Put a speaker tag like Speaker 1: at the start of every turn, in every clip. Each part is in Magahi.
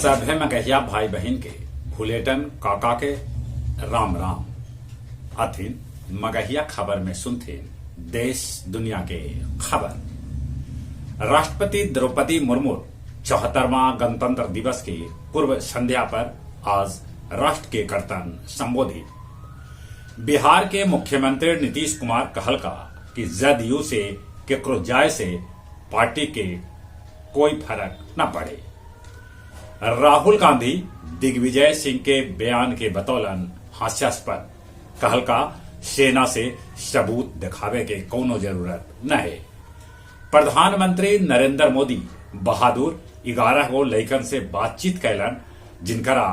Speaker 1: सभे मगहिया भाई बहिन के भुलेटन काका के राम राम। अथिन मगहिया खबर में सुनथिन देश दुनिया के खबर। राष्ट्रपति द्रौपदी मुर्मू 74वां गणतंत्र दिवस के पूर्व संध्या पर आज राष्ट्र के करतन संबोधित। बिहार के मुख्यमंत्री नीतीश कुमार कहलका कि जदयू से केकरो जाय से पार्टी के कोई फर्क न पड़े। राहुल गांधी दिग्विजय सिंह के बयान के बतौलन हास्यास्पद, कहलका सेना से सबूत दिखावे के कोनो जरूरत न है। प्रधानमंत्री नरेंद्र मोदी बहादुर 11 गो लइकन से बातचीत कैलन, जिनकरा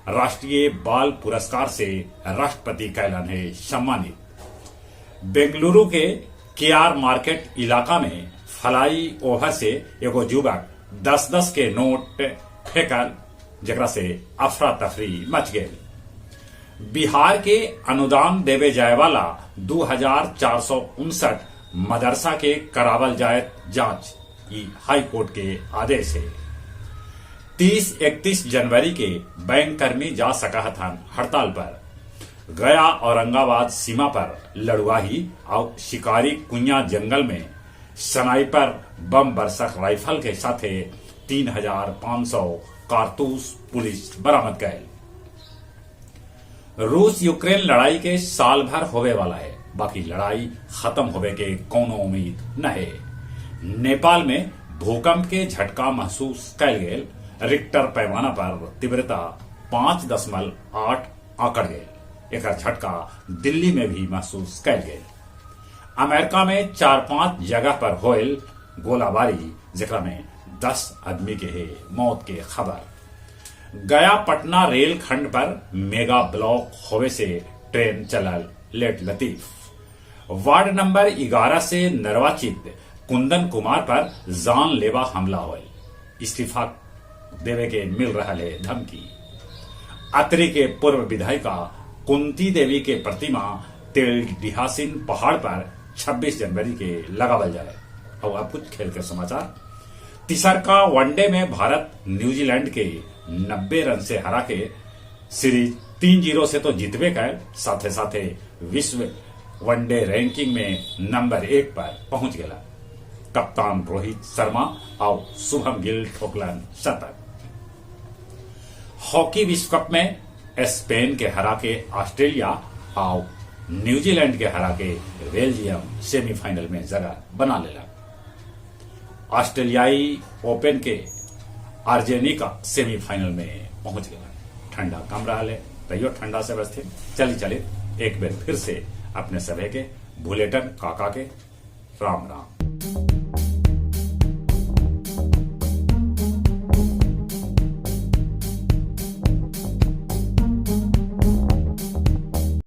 Speaker 1: राष्ट्रीय बाल पुरस्कार से राष्ट्रपति कैलन है सम्मानित। बेंगलुरु के केआर मार्केट इलाका में फ्लाई ओवर से एगो युवक 10-10 के नोट फेंकल, जेकरा से अफरा तफरी मच गई। बिहार के अनुदान देवे जाए वाला 2459 मदरसा के करावल जाए जांच, ई हाई कोर्ट के आदेश है। 30-31 जनवरी के बैंक कर्मी जा सकहथन हड़ताल पर। गया औरंगाबाद सीमा पर लड़ुआही और शिकारी कुइया जंगल में स्नाइपर बम बरसक राइफल के साथे 3500 कारतूस पुलिस बरामद कैल। रूस यूक्रेन लड़ाई के साल भर होवे वाला है, बाकी लड़ाई खत्म होवे के कोनो उम्मीद न है। नेपाल में भूकंप के झटका महसूस कैल गेल। रिक्टर पैमाना पर तीव्रता 5.8 आंकड़ गेल। एकर झटका दिल्ली में भी महसूस कैल गेल। अमेरिका में 4-5 जगह पर होयल गोलाबारी, जेकरा में 10 आदमी के है मौत के खबर। गया पटना रेल खंड पर मेगा ब्लॉक होवे से ट्रेन चलल लेट लतीफ। वार्ड नंबर 11 से निर्वाचित कुंदन कुमार पर जानलेवा हमला होयल, इस्तीफा देवे के मिल रहा है धमकी। अतरी के पूर्व विधायिका कुंती देवी के प्रतिमा तेलडिहासिन पहाड़ पर 26 जनवरी के लगावल जाए। और अब कुछ खेल के समाचार। तीसरका वनडे में भारत न्यूजीलैंड के 90 रन से हरा के सीरीज 3-0 से तो जीतबे कैल, साथे साथे विश्व वनडे रैंकिंग में नंबर 1 पर पहुंच गया। कप्तान रोहित शर्मा और शुभम गिल ठोकलन शतक। हॉकी विश्व कप में स्पेन के हरा के ऑस्ट्रेलिया और न्यूजीलैंड के हरा के बेल्जियम सेमीफाइनल में जगह बना लेला। ऑस्ट्रेलियाई ओपन के आर्जेनिका सेमीफाइनल में पहुंच गया। ठंडा कम रहा है, तैयो ठंडा से बचते। चली चले एक बार फिर से अपने सभे के भुलेटन काका के राम राम।